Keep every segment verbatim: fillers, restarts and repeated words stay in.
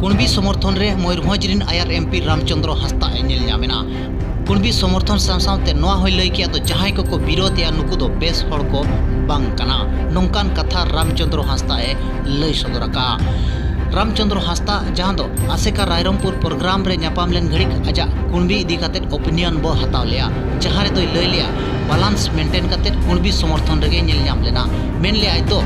ᱠᱩᱬᱵᱤ ᱥᱚᱢᱚᱨᱛᱷᱚᱱ ᱨᱮ ᱢᱚᱭᱩᱨᱵᱷᱚᱸᱡᱽ ᱨᱤᱱ ᱟᱭᱟᱨ ᱮᱢᱯᱤ ᱨᱟᱢᱪᱚᱸᱫᱽᱨᱚ ᱦᱟᱸᱥᱫᱟᱜ ᱮ ᱧᱮᱞ ᱧᱟᱢ ᱮᱱᱟ᱾ ᱠᱩᱬᱵᱤ ᱥᱚᱢᱚᱨᱛᱷᱚᱱ ᱥᱟᱶ ᱥᱟᱶᱛᱮ ᱱᱚᱣᱟ ᱦᱚᱸᱭ ᱞᱟᱹᱭ ᱠᱮᱫᱼᱟ ᱫᱚ, ᱡᱟᱦᱟᱸᱭ ᱠᱚᱠᱚ ᱵᱤᱨᱳᱫᱷ ᱮᱫᱼᱟ, ᱱᱩᱠᱩ ᱫᱚ ᱵᱮᱥ ᱦᱚᱲ ᱠᱚ ᱵᱟᱝ ᱠᱟᱱᱟ᱾ ᱱᱚᱝᱠᱟᱱ ᱠᱟᱛᱷᱟ ᱨᱟᱢᱪᱚᱸᱫᱽᱨᱚ ᱦᱟᱸᱥᱫᱟᱜ ᱮ ᱞᱟᱹᱭ ᱥᱚᱫᱚᱨ ᱟᱠᱟᱫᱼᱟ᱾ ᱨᱟᱢᱪᱚᱸᱫᱽᱨᱚ ᱦᱟᱸᱥᱫᱟᱜ, ᱡᱟᱦᱟᱸ ᱫᱚ ᱟᱥᱮᱠᱟ ᱨᱟᱭᱨᱚᱝᱯᱩᱨ ᱯᱨᱳᱜᱨᱟᱢ ᱨᱮ ᱧᱟᱯᱟᱢ ᱞᱮᱱ ᱜᱷᱟᱹᱲᱤᱡ ᱟᱡᱟᱜ ᱠᱩᱬᱵᱤ ᱤᱫᱤ ᱠᱟᱛᱮ ᱚᱯᱤᱱᱤᱭᱚᱱ ᱵᱚ ᱦᱟᱛᱟᱣ ᱞᱮᱫᱼᱟ, ᱡᱟᱦᱟᱸ ᱨᱮᱫᱚᱭ ᱞᱟᱹᱭ ᱞᱮᱫᱼᱟ, ᱵᱟᱞᱟᱱᱥ ᱢᱮᱱᱴᱮᱱ ᱠᱟᱛᱮ ᱠᱩᱬᱵᱤ ᱥᱚᱢᱚᱨᱛᱷᱚᱱ ᱨᱮᱜᱮ ᱧᱮᱞ ᱧᱟᱢ ᱞᱮᱱᱟ᱾ ᱢᱮᱱ ᱞᱮᱫᱼᱟᱭ ᱫᱚ,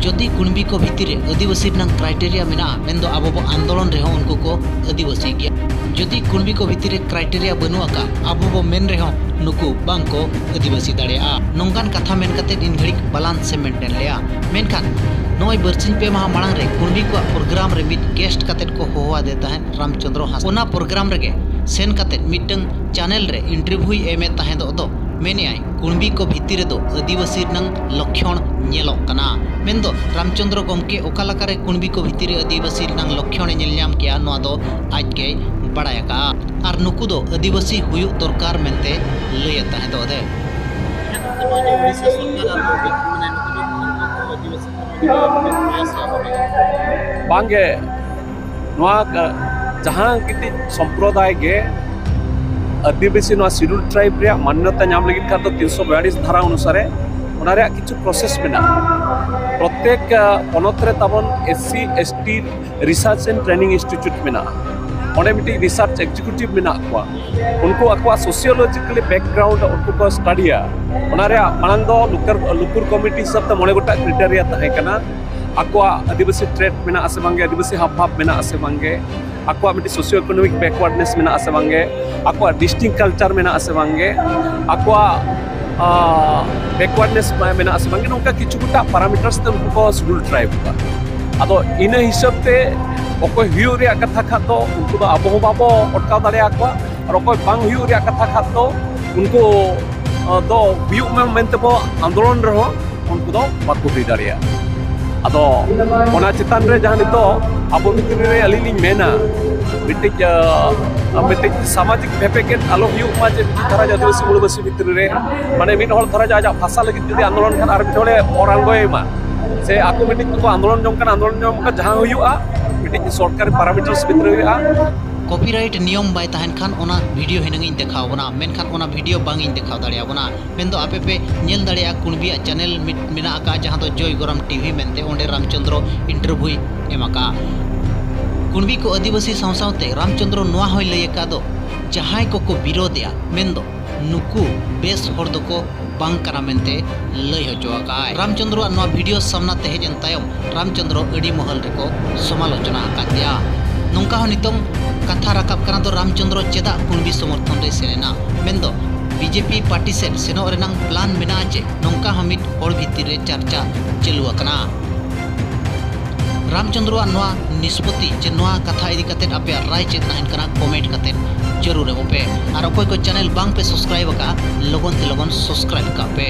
ᱡᱩᱫᱤ ᱠᱩᱬᱵᱤ ᱠᱚ ᱵᱷᱤᱛᱤᱨ ᱨᱮ ᱟᱹᱫᱤᱵᱟᱹᱥᱤ ᱨᱮᱱᱟᱜ ᱠᱨᱟᱭᱴᱮᱨᱤᱭᱟ ᱢᱮᱱᱟᱜᱼᱟ, ᱢᱮᱱᱫᱚ ᱟᱵᱚ ᱵᱚ ᱟᱱᱫᱳᱞᱚᱱ ᱨᱮᱦᱚᱸ ᱩᱱᱠᱩ ᱠᱚ ᱟᱹᱫᱤᱵᱟᱹᱥᱤ ᱜᱮᱭᱟ᱾ ᱡᱩᱫᱤ ᱠᱩᱬᱵᱤ ᱠᱚ ᱵᱷᱤᱛᱤᱨ ᱨᱮ ᱠᱨᱟᱭᱴᱮᱨᱤᱭᱟ ᱵᱟᱹᱱᱩᱜ ᱟᱠᱟᱫ, ᱟᱵᱚ ᱵᱚ ᱢᱮᱱ ᱨᱮᱦᱚᱸ ᱱᱩᱠᱩ ᱵᱟᱝ ᱠᱚ ᱟᱹᱫᱤᱵᱟᱹᱥᱤ ᱫᱟᱲᱮᱭᱟᱜᱼᱟ᱾ ᱱᱚᱝᱠᱟᱱ ᱠᱟᱛᱷᱟ ᱢᱮᱱ ᱠᱟᱛᱮ ᱤᱱ ᱜᱷᱟᱹᱲᱤᱡ ᱵᱟᱞᱟᱱᱥ ᱮ ᱢᱮᱱᱴᱮᱱ ᱞᱮᱫᱼᱟ᱾ ᱢᱮᱱᱠᱷᱟᱱ ᱱᱚᱜᱼᱚᱭ ᱵᱟᱨᱥᱤᱧ ᱯᱮ ᱢᱟᱦᱟ ᱢᱟᱲᱟᱝ ᱨᱮ ᱠᱩᱬᱵᱤ ᱠᱚᱣᱟᱜ ᱯᱨᱳᱜᱨᱟᱢ ᱨᱮ ᱢᱤᱫ ᱜᱮᱥᱴ ᱠᱟᱛᱮ ᱠᱚ ᱦᱚᱦᱚ ᱟᱫᱮ ᱛᱟᱦᱮᱸᱫ ᱨᱟᱢᱪᱚᱸᱫᱽᱨᱚ ᱦᱟᱸᱥᱫᱟ᱾ ᱚᱱᱟ ᱯᱨᱳᱜᱨᱟᱢ ᱨᱮᱜᱮ ᱥᱮᱱ ᱠᱟᱛᱮ ᱢᱤᱫᱴᱟᱝ ᱪᱮᱱᱮᱞ ᱨᱮ ᱤᱱᱴᱟᱨᱵᱷᱤᱭᱩᱭ ᱮᱢᱮᱫ ᱛᱟᱦᱮᱸᱫᱚᱜ ᱫᱚ, ᱢᱮᱱᱮᱫᱼᱟᱭ, ᱠᱩᱬᱵᱤ ᱠᱚ ᱵᱷᱤᱛᱤᱨ ᱨᱮᱫᱚ ᱟᱹᱫᱤᱵᱟᱹᱥᱤ ᱨᱮᱱᱟᱝ ᱞᱚᱠᱠᱷᱚᱬ ᱧᱮᱞᱚᱜ ᱠᱟᱱᱟ᱾ ᱢᱮᱱᱫᱚ ᱨᱟᱢᱪᱚᱸᱫᱽᱨᱚ ᱜᱚᱢᱠᱮ ᱚᱠᱟ ᱞᱮᱠᱟᱨᱮ ᱠᱩᱬᱵᱤ ᱠᱚ ᱵᱷᱤᱛᱤᱨ ᱨᱮ ᱟᱹᱫᱤᱵᱟᱹᱥᱤ ᱨᱮᱱᱟᱝ ᱞᱚᱠᱠᱷᱚᱬᱮ ᱧᱮᱞ ᱧᱟᱢ ᱠᱮᱜᱼᱟ, ᱱᱚᱣᱟ ᱫᱚ ᱟᱡ ᱜᱮᱭ ᱵᱟᱲᱟᱭ ᱟᱠᱟᱜᱼᱟ᱾ ᱟᱨ ᱱᱩᱠᱩ ᱫᱚ ᱟᱹᱫᱤᱵᱟᱹᱥᱤ ᱦᱩᱭᱩᱜ ᱫᱚᱨᱠᱟᱨ ᱢᱮᱱᱛᱮ ᱞᱟᱹᱭᱮᱫ ᱛᱟᱦᱮᱸᱫᱚᱜ ᱫᱮ᱾ ᱵᱟᱝᱜᱮ, ᱱᱚᱣᱟ ᱠᱟ-, ᱡᱟᱦᱟᱸ ᱠᱤᱪᱷᱩ ᱥᱚᱢᱯᱨᱚᱫᱟᱭ ᱜᱮ ᱟᱹᱫᱤᱵᱟᱹᱥᱤ ᱱᱚᱣᱟ ᱥᱤᱰᱩᱞ ᱴᱨᱟᱭᱤᱵᱽ ᱨᱮᱭᱟᱜ ᱢᱟᱱᱱᱚᱛᱟ ᱧᱟᱢ ᱞᱟᱹᱜᱤᱫ ᱠᱷᱟᱱ ᱫᱚ ᱛᱤᱱᱥᱚ ᱵᱤᱭᱟᱞᱤᱥ ᱫᱷᱟᱨᱟ ᱚᱱᱩᱥᱟᱨᱮ ᱚᱱᱟ ᱨᱮᱭᱟᱜ ᱠᱤᱪᱷᱩ ᱯᱨᱚᱥᱮᱥ ᱢᱮᱱᱟᱜᱼᱟ᱾ ᱯᱨᱚᱛᱮᱠ, ᱟ, ᱯᱚᱱᱚᱛ ᱨᱮ ᱛᱟᱵᱚᱱ S C, S T research and training institute ᱢᱮᱱᱟᱜᱼᱟ᱾ ᱚᱸᱰᱮ ᱢᱤᱫᱴᱤᱡ ᱨᱤᱥᱟᱨᱪ ᱮᱠᱡᱤᱠᱤᱭᱩᱴᱤᱵᱷ ᱢᱮᱱᱟᱜ ᱠᱚᱣᱟ᱾ ᱩᱱᱠᱩ ᱟᱠᱚᱣᱟᱜ ᱥᱳᱥᱤᱭᱳᱞᱚᱡᱤᱠᱟᱞᱤ ᱵᱮᱠᱜᱨᱟᱣᱩᱱᱰ ᱩᱱᱠᱩ ᱠᱚ ᱥᱴᱟᱰᱤᱭᱟ᱾ ᱚᱱᱟ ᱨᱮᱭᱟᱜ ᱢᱟᱲᱟᱝ ᱫᱚ ᱞᱩᱠᱩᱨ, ᱞᱩᱠᱩᱨ ᱠᱚᱢᱤᱴᱤ ᱦᱤᱥᱟᱹᱵ ᱛᱮ ᱢᱚᱬᱮ ᱜᱚᱴᱟᱝ ᱠᱨᱟᱭᱴᱮᱨᱤᱭᱟ ᱛᱟᱦᱮᱸ ᱠᱟᱱᱟ᱾ ᱟᱠᱚᱣᱟᱜ ᱟᱹᱫᱤᱵᱟᱹᱥᱤ ᱴᱨᱮᱴ ᱢᱮᱱᱟᱜᱼᱟ ᱥᱮ ᱵᱟᱝᱜᱮ, ᱟᱹᱫᱤᱵᱟᱹᱥᱤ ᱦᱟᱵᱷ ᱵᱷᱟᱵᱽ ᱢᱮᱱᱟᱜᱼᱟ ᱥᱮ ᱵᱟᱝᱜᱮ, ᱟᱠᱚᱣᱟᱜ ᱢᱤᱫᱴᱤᱡ ᱥᱳᱥᱤᱭᱳ ᱤᱠᱳᱱᱚᱢᱤᱠ ᱵᱮᱠᱣᱟᱨᱰᱱᱮᱥ ᱢᱮᱱᱟᱜᱼᱟ ᱥᱮ ᱵᱟᱝᱜᱮ, ᱟᱠᱚᱣᱟᱜ ᱰᱤᱥᱴᱤᱝᱠᱴ ᱠᱟᱞᱪᱟᱨ ᱢᱮᱱᱟᱜᱼᱟ ᱥᱮ ᱵᱟᱝᱜᱮ, ᱟᱠᱚᱣᱟᱜ, ᱟ, ᱵᱮᱠᱣᱟᱨᱰᱱᱮᱥ ᱢᱮᱱᱟᱜᱼᱟ ᱥᱮ ᱵᱟᱝᱜᱮ, ᱱᱚᱝᱠᱟ ᱠᱤᱪᱷᱩ ᱜᱚᱴᱟᱝ ᱯᱟᱨᱟᱢᱤᱴᱟᱨᱥ ᱛᱮ ᱩᱱᱠᱩ ᱠᱚ ᱥᱤᱰᱩᱞ ᱴᱨᱟᱭᱤᱵᱽ ᱠᱚᱣᱟ᱾ ᱟᱫᱚ ᱤᱱᱟᱹ ᱦᱤᱥᱟᱹᱵ ᱛᱮ ᱚᱠᱚᱭ ᱦᱩᱭᱩᱜ ᱨᱮᱭᱟᱜ ᱠᱟᱛᱷᱟ ᱠᱷᱟᱱ ᱫᱚ ᱩᱱᱠᱩ ᱫᱚ ᱟᱵᱚ ᱦᱚᱸ ᱵᱟᱵᱚ ᱚᱴᱠᱟᱣ ᱫᱟᱲᱮᱭᱟᱠᱚᱣᱟ, ᱟᱨ ᱚᱠᱚᱭ ᱵᱟᱝ ᱦᱩᱭᱩᱜ ᱨᱮᱭᱟᱜ ᱠᱟᱛᱷᱟ ᱠᱷᱟᱱ ᱫᱚ ᱩᱱᱠᱩ, ᱟ, ᱫᱚ ᱦᱩᱭᱩᱜ ᱢᱮ ᱢᱮᱱᱛᱮ ᱵᱚ ᱟᱱᱫᱳᱞᱚᱱ ᱨᱮᱦᱚᱸ ᱩᱱᱠᱩ ᱫᱚ ᱵᱟᱠᱚ ᱦᱩᱭ ᱫᱟᱲᱮᱭᱟᱜᱼᱟ᱾ ᱟᱫᱚ ᱚᱱᱟ ᱪᱮᱛᱟᱱ ᱨᱮ ᱡᱟᱦᱟᱸ ᱱᱤᱛᱚᱜ ᱟᱵᱚ ᱵᱷᱤᱛᱨᱤ ᱨᱮ ᱟᱹᱞᱤᱧ ᱞᱤᱧ ᱢᱮᱱᱟ, ᱢᱤᱫᱴᱤᱡ, ᱟ, ᱢᱤᱫᱴᱤᱡ ᱥᱟᱢᱟᱡᱤᱠ ᱵᱷᱮᱯᱮᱠᱮᱫ ᱟᱞᱚ ᱦᱩᱭᱩᱜ ᱢᱟ, ᱡᱮ ᱢᱤᱫᱴᱤᱡ ᱫᱷᱟᱨᱟ ᱟᱹᱫᱤᱵᱟᱹᱥᱤ ᱢᱩᱞᱟᱹᱵᱟᱹᱥᱤ ᱵᱷᱤᱛᱨᱤ ᱨᱮ, ᱢᱟᱱᱮ, ᱢᱤᱫ ᱦᱚᱲ ᱫᱷᱟᱨᱟ ᱟᱡᱟᱜ ᱵᱷᱟᱥᱟ ᱞᱟᱹᱜᱤᱫ ᱡᱩᱫᱤ ᱟᱱᱫᱳᱞᱚᱱ ᱠᱷᱟᱱ ᱟᱨ ᱢᱤᱫ ᱦᱚᱲᱮ ᱚᱨᱟᱝᱜᱚᱭᱮ ᱢᱟ, ᱥᱮ ᱟᱠᱚ ᱢᱤᱫᱴᱤᱡ ᱠᱚ ᱟᱱᱫᱳᱞᱚᱱ ᱡᱚᱝ ᱠᱟᱱᱟ, ᱟᱱᱫᱳᱞᱚᱱ ᱡᱚᱝ ᱠᱟᱱᱟ, ᱡᱟᱦᱟᱸ ᱦᱩᱭᱩᱜᱼᱟ ᱢᱤᱫᱴᱤᱡ ᱥᱚᱨᱠᱟᱨᱤ ᱯᱟᱨᱟᱢᱤᱴᱟᱨᱥ ᱵᱷᱤᱛᱨᱤ ᱦᱩᱭᱩᱜᱼᱟ᱾ ᱠᱚᱯᱤᱨᱟᱭᱤᱴ ᱱᱤᱭᱚᱢ ᱵᱟᱭ ᱛᱟᱦᱮᱱ ᱠᱷᱟᱱ ᱚᱱᱟ ᱵᱷᱤᱰᱤᱭᱳ ᱦᱩᱱᱟᱹᱝ ᱤᱧ ᱫᱮᱠᱷᱟᱣ ᱟᱵᱚᱱᱟ, ᱢᱮᱱᱠᱷᱟᱱ ᱚᱱᱟ ᱵᱷᱤᱰᱤᱭᱳ ᱵᱟᱝ ᱤᱧ ᱫᱮᱠᱷᱟᱣ ᱫᱟᱲᱮᱭᱟᱵᱚᱱᱟ᱾ ᱢᱮᱱᱫᱚ ᱟᱯᱮ ᱯᱮ ᱧᱮᱞ ᱫᱟᱲᱮᱭᱟᱜᱼᱟ ᱠᱩᱬᱵᱤᱭᱟᱜ ᱪᱮᱱᱮᱞ ᱢᱤᱫ ᱢᱮᱱᱟᱜ ᱟᱠᱟᱫᱼᱟ, ᱡᱟᱦᱟᱸ ᱫᱚ ᱡᱚᱭ ᱜᱚᱨᱟᱢ ᱴᱤᱵᱷᱤ ᱢᱮᱱᱛᱮ, ᱚᱸᱰᱮ ᱨᱟᱢᱪᱚᱸᱫᱽᱨᱚ ᱤᱱᱴᱟᱨᱵᱷᱤᱭᱩᱭ ᱮᱢ ᱟᱠᱟᱫᱼᱟ᱾ ᱠᱩᱬᱵᱤ ᱠᱚ ᱟᱹᱫᱤᱵᱟᱹᱥᱤ ᱥᱟᱶ ᱥᱟᱶᱛᱮ ᱨᱟᱢᱪᱚᱸᱫᱽᱨᱚ ᱱᱚᱣᱟ ᱦᱚᱸᱭ ᱞᱟᱹᱭ ᱟᱠᱟᱫ ᱫᱚ, ᱡᱟᱦᱟᱸᱭ ᱠᱚᱠᱚ ᱵᱤᱨᱳᱫᱷᱮᱜᱼᱟ, ᱢᱮᱱᱫᱚ ᱱᱩᱠᱩ ᱵᱮᱥ ᱦᱚᱲ ᱫᱚᱠᱚ ᱵᱟᱝ ᱠᱟᱱᱟ ᱢᱮᱱᱛᱮ ᱞᱟᱹᱭ ᱦᱚᱪᱚ ᱟᱠᱟᱫᱼᱟᱭ᱾ ᱨᱟᱢᱪᱚᱸᱫᱽᱨᱚᱣᱟᱜ ᱱᱚᱣᱟ ᱵᱷᱤᱰᱤᱭᱳ ᱥᱟᱢᱱᱟ ᱛᱮ ᱦᱮᱡ ᱮᱱ ᱛᱟᱭᱚᱢ ᱨᱟᱢᱪᱚᱸᱫᱽᱨᱚ ᱟᱹᱰᱤ ᱢᱚᱦᱚᱞ ᱨᱮᱠᱚ ᱥᱚᱢᱟᱞᱳᱪᱚᱱᱟ ᱟᱠᱟᱫᱮᱭᱟ᱾ ᱱᱚᱝᱠᱟ ᱦᱚᱸ ᱱᱤᱛᱚᱝ ᱠᱟᱛᱷᱟ ᱨᱟᱠᱟᱵ ᱠᱟᱱᱟ ᱫᱚ ᱨᱟᱢᱪᱚᱸᱫᱽᱨᱚ ᱪᱮᱫᱟᱜ ᱠᱩᱬᱵᱤ ᱥᱚᱢᱚᱨᱛᱷᱚᱱ ᱨᱮ ᱥᱮᱱ ᱮᱱᱟ, ᱢᱮᱱᱫᱚ ᱵᱤᱡᱮᱯᱤ ᱯᱟᱨᱴᱤ ᱥᱮᱫ ᱥᱮᱱᱚᱜ ᱨᱮᱱᱟᱝ ᱯᱞᱟᱱ ᱢᱮᱱᱟᱜᱼᱟ ᱪᱮ, ᱱᱚᱝᱠᱟ ᱦᱚᱸ ᱢᱤᱫ ᱦᱚᱲ ᱵᱷᱤᱛᱤᱨ ᱨᱮ ᱪᱟᱨᱪᱟ ᱪᱟᱹᱞᱩ ᱟᱠᱟᱱᱟ᱾ ᱨᱟᱢᱪᱚᱸᱫᱽᱨᱚᱣᱟᱜ ᱱᱚᱣᱟ ᱱᱤᱥᱯᱚᱛᱤ ᱪᱮ ᱱᱚᱣᱟ ᱠᱟᱛᱷᱟ ᱤᱫᱤ ᱠᱟᱛᱮ ᱟᱯᱮᱭᱟᱜ ᱨᱟᱭ ᱪᱮᱫ ᱛᱟᱦᱮᱱ ᱠᱟᱱᱟ, ᱠᱚᱢᱮᱱᱴ ᱠᱟᱛᱮ ᱡᱟᱹᱨᱩᱲ ᱮᱢᱚᱜ ᱯᱮ᱾ ᱟᱨ ᱚᱠᱚᱭ ᱠᱚ ᱪᱮᱱᱮᱞ ᱵᱟᱝ ᱯᱮ ᱥᱟᱵᱥᱠᱨᱟᱭᱤᱵ ᱟᱠᱟᱫᱼᱟ, ᱞᱚᱜᱚᱱ ᱛᱮ ᱞᱚᱜᱚᱱ ᱥᱟᱵᱥᱠᱨᱟᱭᱤᱵ ᱠᱟᱜ ᱯᱮ᱾